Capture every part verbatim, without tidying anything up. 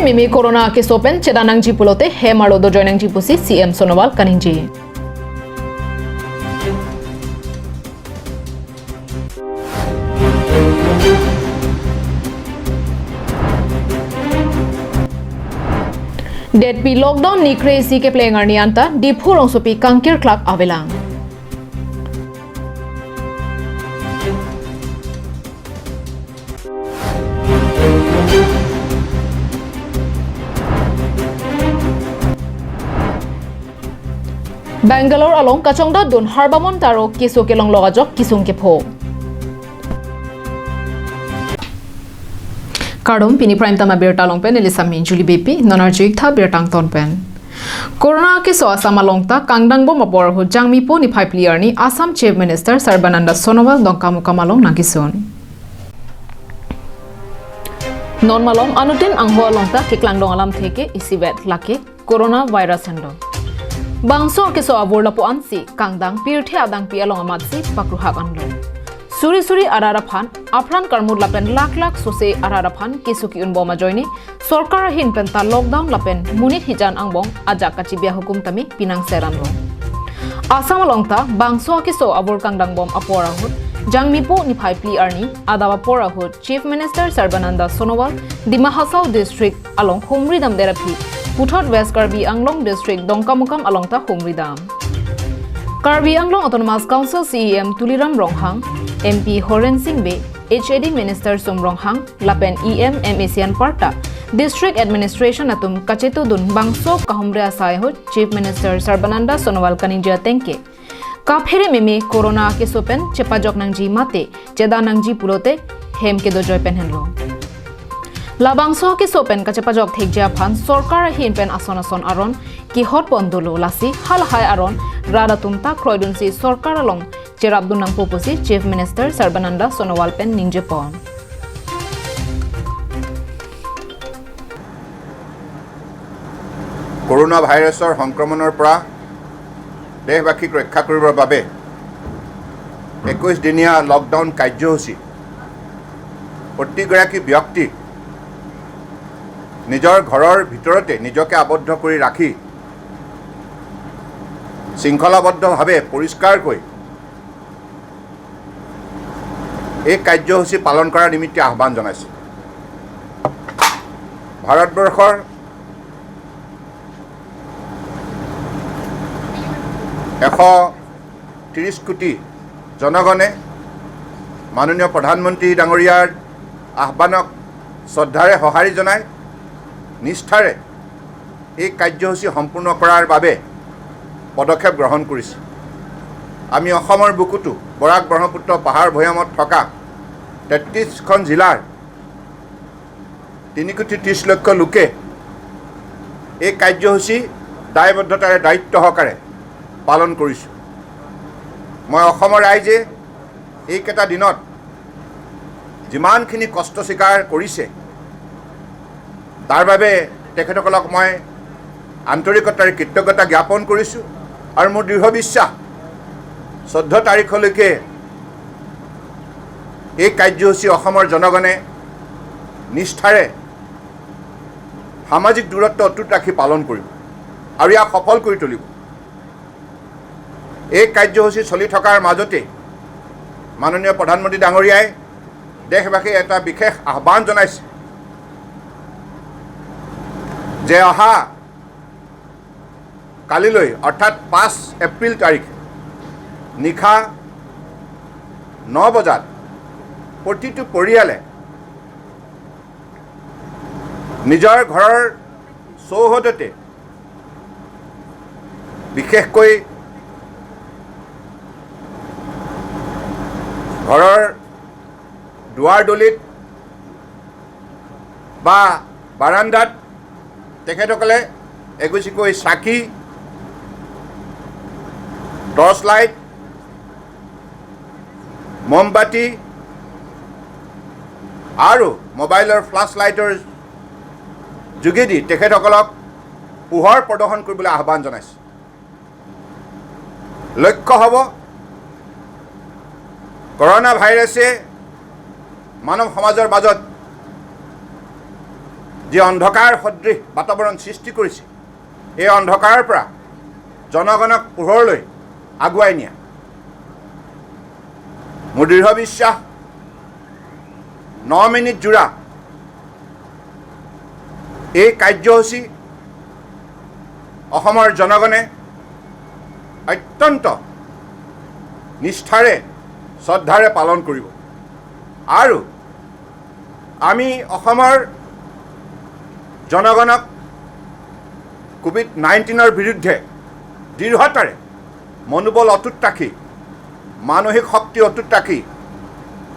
Mimi corona keso pen chedan nangji pulote hem arlo dojoi nangji pusi C M Sonowal kaningje. Detpi lockdown ni kre-isi kepleng arni anta Diphu rongsopi kangkir klak avelang. Bangalore along kachongdatdun Harbamon Taro keso kelonglok ajok kesung kepho. Kardom, pini Prime Time abirta along pen neli Sami Julie Beypi, non arju-ik tha birta angton pen. Corona keso Assam along ta kangdangbom apor ahut Jangmipo niphai phli arni Assam Chief Minister Sarbananda Sonowal Dongkamukam along nangkeson. Non malom anuttin angho along ta keklangdong alamthe ke isivet, lake coronavirus henlo. Bangso keso avur lapu-ansi kangdang pirthe adangpi along amatsi pakruhak anlo. Suri suri arat aphan, apran karmut lapen lak lak sose arat aphan keso ki-unbom ajoine sorkar ahin pen ta lockdown lapen monit hijan angbong ajak kachibi ahukum tame pinangser anlo. Assam along ta bangso keso avur kangdangbom apor ahut Jangmipo niphai phli arni adap apor ahut Chief Minister Sarbananda Sonowal Dima Hasao District along humri damdet aphi puthot West Karbi Anglong District Dongkamukam along ta humri dam. Karbi Anglong Autonomous Council C E M Tuliram Ronghang, M P Horen Sing Bey, H A D Minister Sum Ronghang lapen E M, M A C anparta District Administration atum kachetudun bangso kahumri asai ahut Chief Minister Sarbananda Sonowal kaningje ateng ke, kaphere meme corona keso pen chepajok nangji mate chedan nangji pulote hem kedojoi pen henlo. Labangso keso pen kachepajok thekji aphan sorkar ahin pen ason ason aron kehotpon dolo, lasi halahai aron rat atum ta kroidunsi sorkar along cherapdun nangpo pusi Chief Minister Sarbananda Sonowal pen ningjepon. Corona virusৰ সংক্ৰমণৰ পৰা দেশবাসীক ৰক্ষা কৰিবৰ বাবে একৈশ দিনীয়া লকডাউন কাৰ্যসূচী প্ৰতিগৰাকী ব্যক্তি নিজৰ ঘৰৰ ভিতৰতে নিজকে আবদ্ধ কৰি ৰাখি শৃংখলাবদ্ধভাৱে পৰিষ্কাৰকৈ এই কাৰ্যসূচী পালন কৰাৰ নিমিত্তে আহ্বান জনাইছোঁ। ভাৰতবৰ্ষৰ এশ ত্ৰিশ কোটি জনগণে মাননীয় প্ৰধানমন্ত্ৰী ডাঙৰীয়াৰ আহ্বানক শ্ৰদ্ধাৰে সঁহাৰি জনাই নিষ্ঠাৰে এই কাৰ্যসূচী সম্পূৰ্ণ কৰাৰ বাবে পদক্ষেপ গ্ৰহণ কৰিছে। আমি অসমৰ বুকুতো বৰাক ব্ৰহ্মপুত্ৰ পাহাৰ ভৈয়ামত থকা তেত্ৰিশখন জিলাৰ তিনি কোটি ত্ৰিশ লক্ষ লোকে এই কাৰ্যসূচী দায়বদ্ধতাৰে দায়িত্ব সহকাৰে পালন কৰিছোঁ। মই অসমৰ ৰাইজে এইকেইটা দিনত যিমানখিনি কষ্ট স্বীকাৰ কৰিছে তাৰ বাবে তেখেতসকলক মই আন্তৰিকতাৰে কৃতজ্ঞতা জ্ঞাপন কৰিছোঁ আৰু মোৰ দৃঢ় বিশ্বাস চৈধ্য তাৰিখলৈকে এই কাৰ্যসূচী অসমৰ জনগণে নিষ্ঠাৰে সামাজিক দূৰত্ব অটুট ৰাখি পালন কৰিব আৰু ইয়াক সফল কৰি তুলিব। এই কাৰ্যসূচী চলি থকাৰ মাজতে মাননীয় প্ৰধানমন্ত্ৰী ডাঙৰীয়াই দেশবাসীক এটা বিশেষ আহ্বান জনাইছে যে অহা কালিলৈ অৰ্থাৎ পাঁচ এপ্ৰিল তাৰিখ নিশা ন বজাত প্ৰতিটো পৰিয়ালে নিজৰ ঘৰৰ চৌহদতে বিশেষকৈ ঘৰৰ দুৱাৰদলিত বা বাৰাণ্ডাত তেখেতসকলে এগছিকৈ চাকি, টৰ্চ লাইট, মমবাতি আৰু মোবাইলৰ ফ্লাছ লাইটৰ যোগেদি তেখেতসকলক পোহৰ প্ৰদৰ্শন কৰিবলৈ আহ্বান জনাইছে। লক্ষ্য হ'ব, কৰোণা ভাইৰাছে মানৱ সমাজৰ মাজত যি অন্ধকাৰ সদৃশ বাতাবৰণ সৃষ্টি কৰিছে, এই অন্ধকাৰৰ পৰা জনগণক পোহৰলৈ আগুৱাই নিয়া। মোৰ দৃঢ় বিশ্বাস, ন মিনিট জোৰা এই কাৰ্যসূচী অসমৰ জনগণে অত্যন্ত নিষ্ঠাৰে, শ্ৰদ্ধাৰে পালন কৰিব। আৰু আমি অসমৰ জনগণক কোভিড নাইণ্টিনৰ বিৰুদ্ধে দৃঢ়তাৰে মনোবল অটুট ৰাখি, মানসিক শক্তি অটুট ৰাখি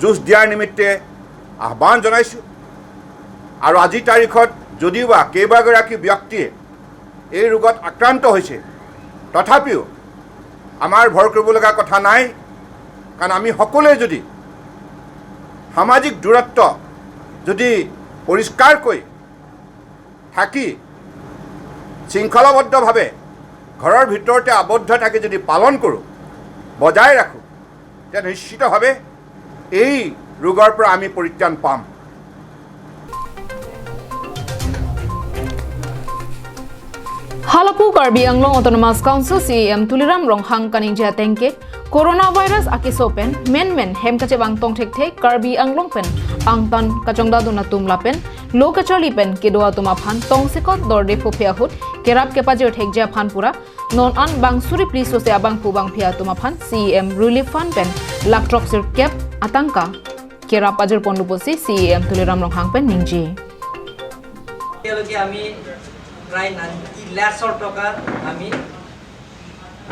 যুঁজ দিয়াৰ নিমিত্তে আহ্বান জনাইছোঁ। আৰু আজিৰ তাৰিখত যদিওবা কেইবাগৰাকী ব্যক্তিয়ে এই ৰোগত আক্ৰান্ত হৈছে, তথাপিও আমাৰ ভয় কৰিব লগা কথা নাই। কাৰণ আমি সকলোৱে যদি সামাজিক দূৰত্ব যদি পৰিষ্কাৰকৈ থাকি শৃংখলাবদ্ধভাৱে ঘৰৰ ভিতৰতে আবদ্ধ থাকি যদি পালন কৰোঁ, বজাই ৰাখোঁ, তেতিয়া নিশ্চিতভাৱে এই ৰোগৰ পৰা আমি পৰিত্ৰাণ পাম। Halapu Karbi Anglong Autonomous Council C E M Tuliram Ronghang kaningje ateng ke, coronavirus akeso pen menmen hem kachevang tong thekthe Karbi Anglong pen angtan kachongdadun atum lapen lo kacharli pen kedo atum aphan tongsekot dorde phophe ahut kerap kepajir thekji aphan pura non an bang suri phli sose abangphu bangphi atum aphan C E M Relief Fund pen lakh throksir kep atangka kerap pajir ponlo pusi C E M Tuliram Ronghang pen ningje. এতিয়ালৈকে আমি প্ৰায় নাইণ্টি লাখৰ টকা আমি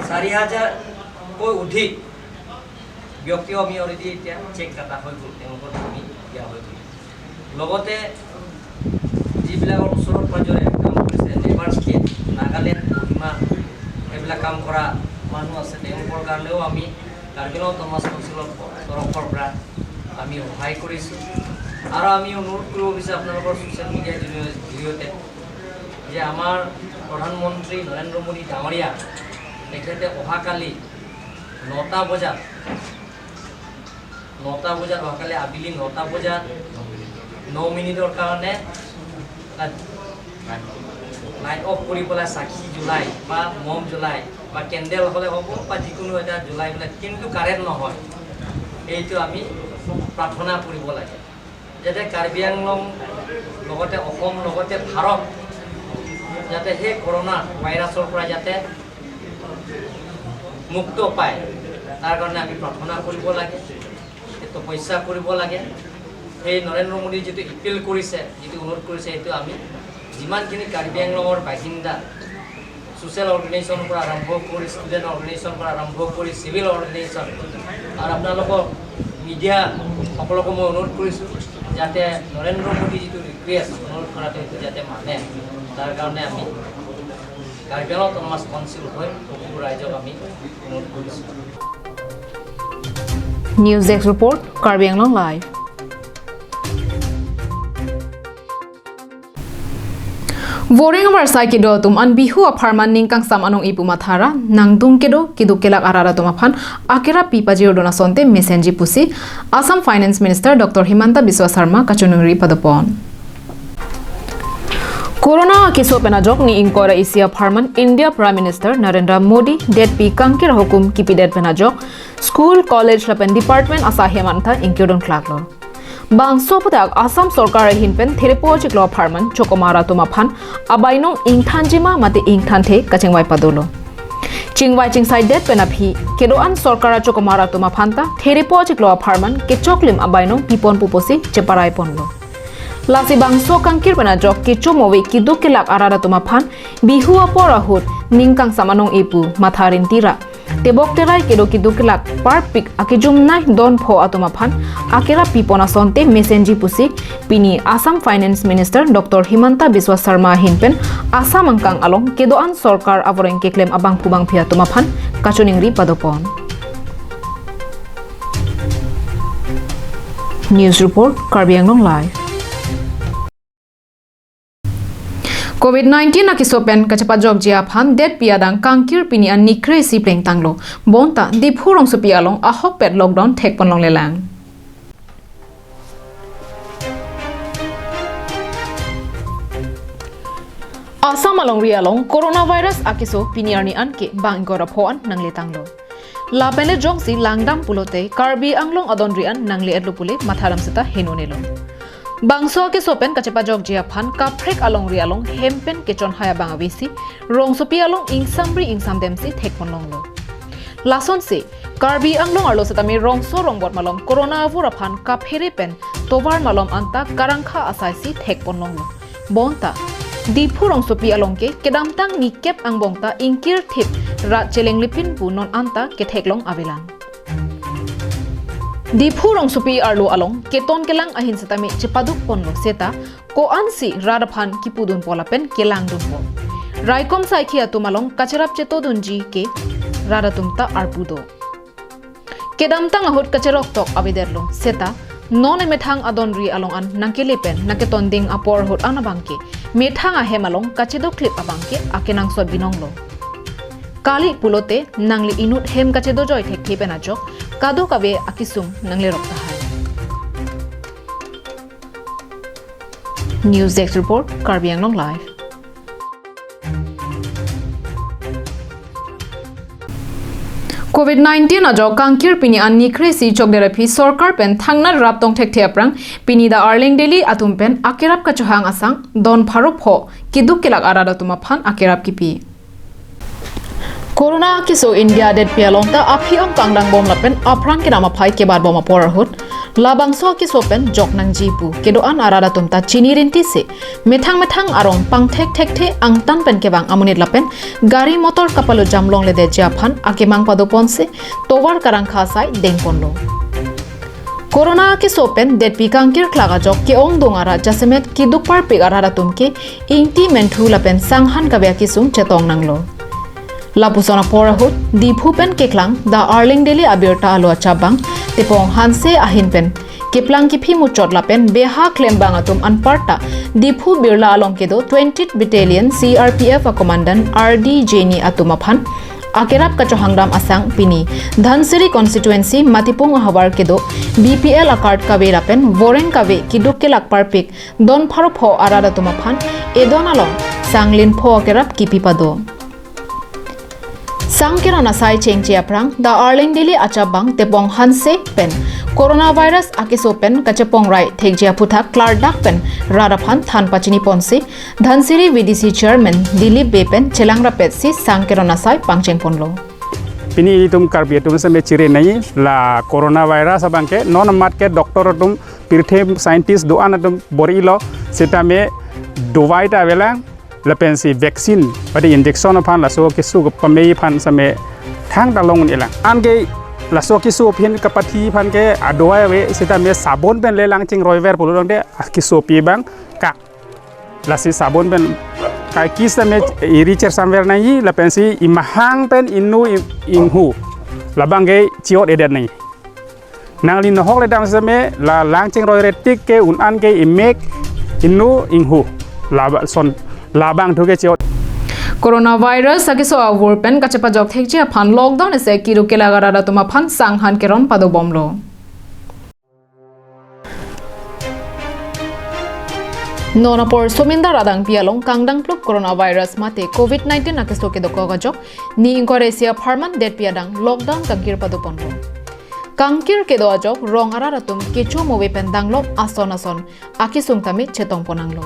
চাৰি হাজাৰতকৈ অধিক ব্যক্তিও আমি অলৰেডি এতিয়া চেক কটা হৈ গ'ল, তেওঁলোকক আমি দিয়া হৈ গ'ল। লগতে যিবিলাকৰ ওচৰত পাজৰে কাম কৰিছে, লেবাৰ ষ্টেট, নাগালেণ্ড, কহিমা, এইবিলাক কাম কৰা মানুহ আছে, তেওঁলোকৰ কাৰণেও আমি কাৰ্বি আংলং অট'নমাছ কাউন্সিলৰ তৰফৰ পৰা আমি সহায় কৰিছোঁ। আৰু আমি অনুৰোধ কৰিব বিচাৰোঁ আপোনালোকৰ ছ'চিয়েল মিডিয়াৰ জৰিয়-, জৰিয়তে যে আমাৰ প্ৰধানমন্ত্ৰী নৰেন্দ্ৰ মোদী ডাঙৰীয়া তেখেতে অহাকালি নটা বজাত, নটা বজাত, অহাকালি আবেলি নটা বজাত ন মিনিটৰ কাৰণে লাইট অফ কৰি পেলাই চাকি জ্বলাই বা মম জ্বলাই বা কেণ্ডেল হ'লে হ'ব বা যিকোনো এটা জ্বলাই পেলাই, কিন্তু কাৰেণ্ট নহয়, এইটো আমি প্ৰাৰ্থনা কৰিব লাগে। যাতে কাৰ্বি আংলং লগতে অসম লগতে ভাৰত যাতে সেই কৰোণা ভাইৰাছৰ পৰা যাতে মুক্ত পায়, তাৰ কাৰণে আমি প্ৰাৰ্থনা কৰিব লাগে, তপস্যা কৰিব লাগে। সেই নৰেন্দ্ৰ মোদী যিটো এপিল কৰিছে, যিটো অনুৰোধ কৰিছে, সেইটো আমি যিমানখিনি কাৰ্বি আংলঙৰ বাসিন্দা, ছ'চিয়েল অৰ্গেনাইজেশ্যনৰ পৰা আৰম্ভ কৰি, ষ্টুডেণ্ট অৰ্গেনাইজেশ্যনৰ পৰা আৰম্ভ কৰি, চিভিল অৰ্গেনাইজেশ্যন আৰু আপোনালোকৰ মিডিয়া সকলকো মই অনুৰোধ কৰিছোঁ যাতে নৰেন্দ্ৰ মোদী যিটো ৰিকুৱেষ্ট, অনুৰোধ কৰাটো সেইটো যাতে মানে, তাৰ কাৰণে আমি কাৰ্বি আংলং অট'নমাছ কাউন্সিল হৈ সকলো ৰাইজক আমি অনুৰোধ কৰিছোঁ। News Desk Report, Karbi Anglong Live. Voring amar sai kedo atum an Bihu apharman ning kangsam anong-e pu mathara nangdung kedo keduk kelak arat atum aphan akera pi pajir dun asonte mesenji pusi Assam Finance Minister Doctor Himanta Biswa Sarma kachiningri padopon. Corona akeso pen ajok ni ingkoi ra isi apharman India Prime Minister Narendra Modi detpi kangkir ahukum kipidet pen ajok school, college lapen department asahi amantha ingkirdun klaklo. Bangso aputhak Assam sorkar ahin pen therepo achiklo apharman chokomar atum aphan abainong ingthanjima mate ingthanthe kachingvai padolo. Chingvai chingsaidet pen aphi kedo-an sorkar achokomar atum aphanta therepo achiklo apharman kechoklim abainong pipon pu pusi cheparai ponlo. Lasi bangso kangkir pen ajok kecho move keduk kelak arat atum aphan Bihu apor ahut ning kangsam anong-e pu matha rinti ra tebok terai kedo keduk kelak parpik akejumnai don pho atum aphan akera pipon asonte mesenji pusi pini Assam Finance Minister Doctor Himanta Biswa Sarma ahin pen Assam angkang along kedo-an sorkar avoreng keklem abangphu bangphi atum aphan kachiningri padopon. News Report, Karbi Anglong Live. Covid nineteen akeso pen kachepajokji aphan detpi adang kangkir pini an ni kre-isi plengtanglo. Bonta Diphu rongsopi along ahokpet lockdown thekpon longlelang. Assam alongri along coronavirus akeso pini arni anke bang ingkoi ra pho an nangle tanglo. Lapen le jongsi langdam pulote Karbi Anglong adonri an nangle-etlo pule mathadam seta henonelo. Bangso akeso pen kachepajokji aphan kaprek alongri along hem pen kechonhai abang avesi rongsopi along ingsamri ingsamdem si thekponlonglo. Lasonsi Karbi Anglong arlo setame rongso rongbot malom corona avur aphan kaphere pen tovar malom anta karangkha asai si thekponlonglo. Bonta Diphu rongsopi along ke kedamtang nikep angbong ta ingkir thip rat cheleng lipin pu non anta ketheklong avelang. Diphu rongsopi arlo along keton kelang ahin setame chepaduk ponlo seta ko-ansi rat aphan kipudunpo lapen kelangdunpo. Raikom saikhi atum along kacherap chetodunji ke rat atum ta arpu do. Kedamtang ahut kacheroktok avedetlo seta non emethang adonri along an nangkele pen nangketonding apor ahut an abang ke methang ahem along kachedoklip abang ke akenangsot binonglo. Kali pulote nangli inut hem kachedojoi thekthe pen ajok kadokave akesung nanglerok tahai. News Desk Report, Karbi Anglong Live. Covid nineteen ajok kangkir pini an nikresi chokderapi sorkar pen thangnat rap tong thekthe aphrang pini da Arleng Daily atum pen akerap kachohang asang don pharo pho kiduk kelak arat atum aphan akerap kipi. Corona akeso India detpi along ta aphi-ong kangdang bom lapen aphrang kedam aphai kebat bom apor ahut labangso akeso pen jok nangji pu kedo-an arat atum ta chini rinti se methang methang arong pangthek thekthe angtan pen kevang amonit lapen gari motor kapalo jamlongledetji aphan akemang padoponsi tovar karangkha asai dengponlo. Corona akeso pen detpi kangkir klak ajok ke-ongdung arat jasemet kiduk parpik arat atum ke ingti menthu lapen sanghan kave akesung chetong nanglo. Lapuson apor ahut Diphu pen keklang da Arleng Daily abirta alo achap abang Tepong Hanse ahin pen keplang kiphi muchot lapen beha klembang atum anparta Diphu Birla along kedo twentieth Battalion C R P F a Commandant R D Jeni atum aphan akerap kachohangdam asang pini Dhansiri constituency Matipung ahavar kedo B P L a card kave lapen voreng kave kiduk kelak parpik don pharo pho arat atum aphan edon along sanglin pho akerap kipi pado. Sang keron asai chengche aphrang da Arleng Daily achap abang Tepong Hanse pen coronavirus akeso pen kachepongrai thekji aphuthak klardak pen rat aphan than pachiniponsi Dhansiri V D C Chairman Dilip Bey pen chelang rapetsi sang keron asai pangchengponlo. Pini itum Karbi atum seme chiri nai la coronavirus abang ke non amat ke doctor atum pirthe scientist do-an atum bor-ilo setame dovai ta avelang lapensi vaccine pada injection aphan laso keso pamei aphan seme thangta long un-elang. Anke laso keso aphan kapathi aphan ke adovai ave setame sabon pen le lang chingruiver pulo tangte akesopi abang kak. Lasi sabon pen kaikis tame iri chersamver nangji lapensi imahang pen innu im-, inghu labang ke chiot edet nangji. Nangli nohok ledam seme la lang chingroi retik ke un-an ke imek innu inghu laba-, son labang thu ke chiot. Coronavirus akeso avur pen kachepajok thekji aphan lockdown ese kiduk kelak arat atum aphan sanghan keron padobomlo. Non apor Somindar adangpi along kangdang plup coronavirus mate covid nineteen akeso kedokok ajok ni ingkoi ra isi apharman detpi adang lockdown kangkir padoponlo. Kangkir kedo ajok rong arat atum kecho move pen danglok ason ason akesung tame chetongponanglo.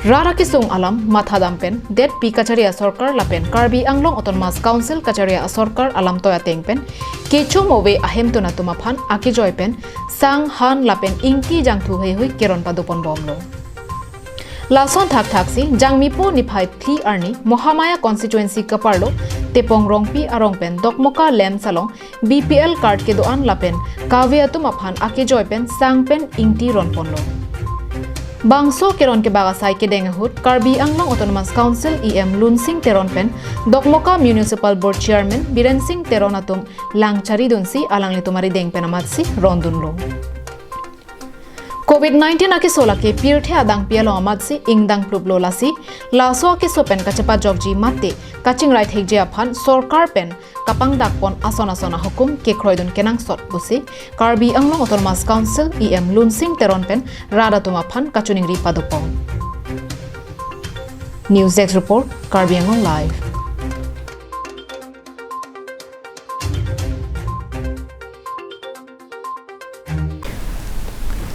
Rat akesung alam mathadam pen detpi kachari asorkar lapen Karbi Anglong Autonomous Council kachari asorkar alamtoi ateng pen kecho move ahemtun atum aphan akejoi pen sanghan lapen ingti jangthu heihui keron padoponbomlo. Lason thakthaksi Jangmipo niphai phli arni Mohamaya constituency kaparlo Tepong Rongpi arong pen Dokmoka Lamps along B P L card kedo-an lapen kave atum aphan akejoi pen sang pen ingti ronponlo. Bangso keron kebak asai kedeng ahut Karbi Anglong Autonomous Council E M Lunsing Teron pen Dokmoka Municipal Board Chairman Biren Sing Teron atum lang charidunsi alanglitum arideng pen amatsi rondunlo. Covid nineteen akeso lake pirthe adangpi along amatsi ingdang pluplo lasi laso akeso pen kachepajokji mate kachingrai thekji aphan sorkar pen kapangdakpon ason ason ahukum kekroidun kenangsot pusi Karbi Anglong Autonomous Council E M Lunsing Teron pen rat atum aphan kachiningri padopon. News Desk Report, Karbi Anglong Live.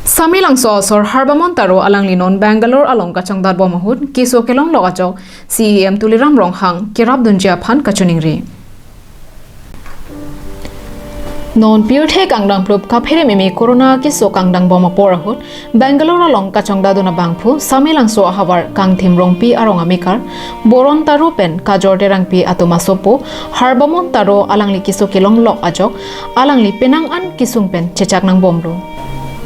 Samelangso asor Harbamon Taro alangli non Bangalore along kachongdat bom ahut keso kelonglok ajok C E M Tuliram Ronghang kerap dunji aphan kachiningri. Non pirthe kangdang plup kaphere meme corona keso kangdang bom apor ahut Bangalore along kachongdat dun abangphu Samelangso ahavar Kangthim Rongpi arong amekar Boron Taro pen Kajor Terangpi atum asopo Harbamon Taro alangli keso kelonglok ajok alangli penang an kesung pen chechak nangbomlo.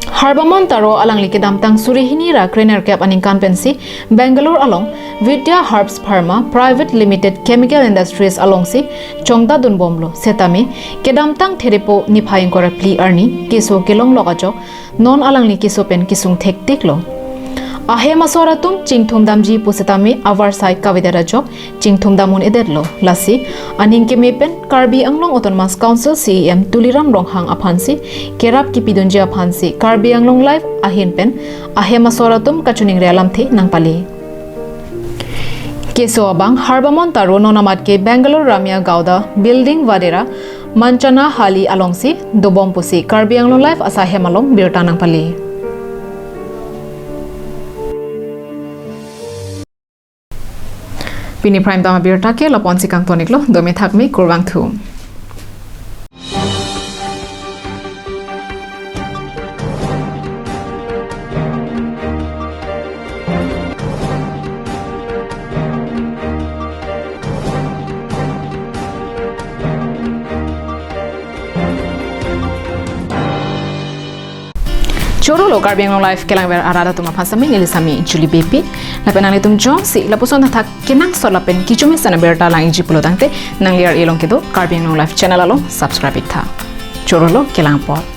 Harbamon Taro alangli kedamtang suri hini ra krenerkep aningkan pensi Bangalore along Vidya Herbs Pharma Private Limited Chemical Industries alongsi chongdat dunbomlo. Setame kedamtang Therepo niphai ingkoi ra phli arni keso kelonglok ajok non alangli keso pen kesung thektiklo. Ahem asor atum chingthum damji pusetame avarsai kavedet ajok chingthum dam un-edetlo. Lasi aning keme pen Karbi Anglong Autonomous Council C E M Tuliram Ronghang aphansi kerap kipidunji aphansi Karbi Anglong Live ahin pen ahem asor atum kachiningri alamthe nangpale. Keso abang Harbamon Taro non amat ke Bangalore Ramya Gowda Building vadera Manchana Hali alongsi dobom pusi Karbi Anglong Live asai hem along birta nangpale. Pini Prime Time abirta ke lapu-ansi kangtoniklo, dome thakme, kurvangthu. Chorolo Karbi Anglong Live kelangver arat atum aphan sami neli sami Julie Beypi. Lapen nanglitum jongsi lapuson thakthak kenangsot lapen kechomesen abirta lang-ikji pulo tangte nangli ar-e along kedo Karbi Anglong Live channel along subscribe iktha. Chorolo, kelang apot.